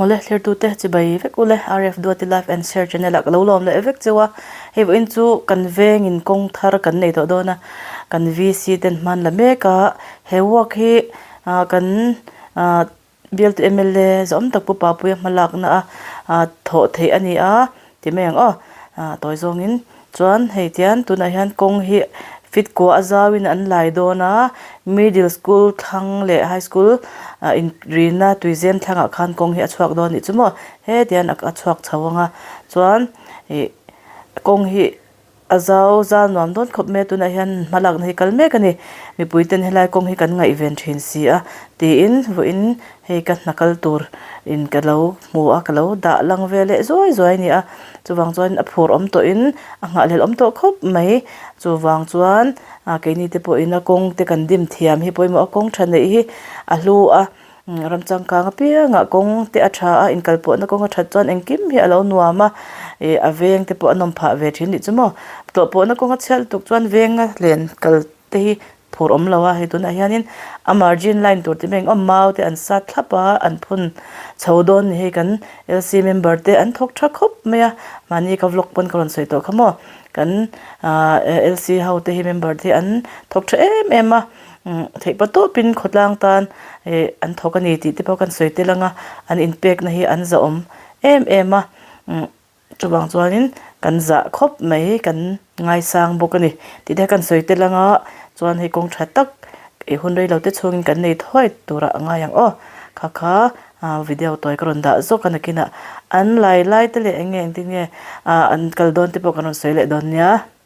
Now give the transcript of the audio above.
Awle thlertute chibai vek ule RF Duati Live and Share channel ah ka lo lawm leh vek cheu a, hei vawiin chu kan vengin kawng thar kan nei tawh dawn a, kan VC ten hman la mek a, he work hi ah kan ah bialtu mla zawm tak Pu Papuia hma lakna a ah thawh theih a ni a ti mai ang aw ah tawi zawngin Chuan hei tian tunah hian kawng hi fit kua a zauin an lai dawn a, middle school thlang leh high school ah inrina tuizem thlangah khan kawng hi a chhuak dawn anih chu maw hetian a chhuak chho ang a chuan ih kawng hi a zau zal nuam dawn khawp mai a tunah hian hma lakna hi kal mek a ni mipui ten helai kawng hi kan ngaihven thin si a tiin vawiin hei ka hna kal tur in ka lo hmu a ka lo dah lang ve leh zuai zuai a ni a chuvang chuan a phur awm tawh in a nghahhlelh awm tawh khawp mai chuvang chuan ah keini te pawh in a kawng te kan dim thiam hi pawimawh a kawng tha neih hi a hlu a ram changkang apiangah kawng te a tha a inkalpawhna kawng a that chuan engkim hi a lo nuam a ih a veng te pawh a nawm phah ve thin nih chu maw tlawhpawhna kawng a chhiat lutuk chuan venga len kal te hi phur awm lo a hei tunah hianin a margin line tur te mai engawm mau te an sat thlap a an phun chho dawn ni hei kan LC member te an thawk tha khawp mai a mahni ka vlog pawn ka rawn sawi tawh kha maw kan ahh LC ho te hi member te hi an thawk tha em em a theih pa tawpin khawtlang tan ih an thawk a ni tih te pawh kan sawi tel ang a an inpekna hi an zahawm em em a umm. Chuvang chuanin kan zah khawp mai kan ngaisang bawk a ni tih te kan sawi tel anga chuan hei kawng tha tak ih hun rei lo te chhungin kan nei thuai turah a ngai ang aw kha kha ah video tawi ka rawn dah zawk a nakinah an lai lai te leh eng nge engtin nge ah an kal dawn te pawh kan rawn sawi leh dawn nia.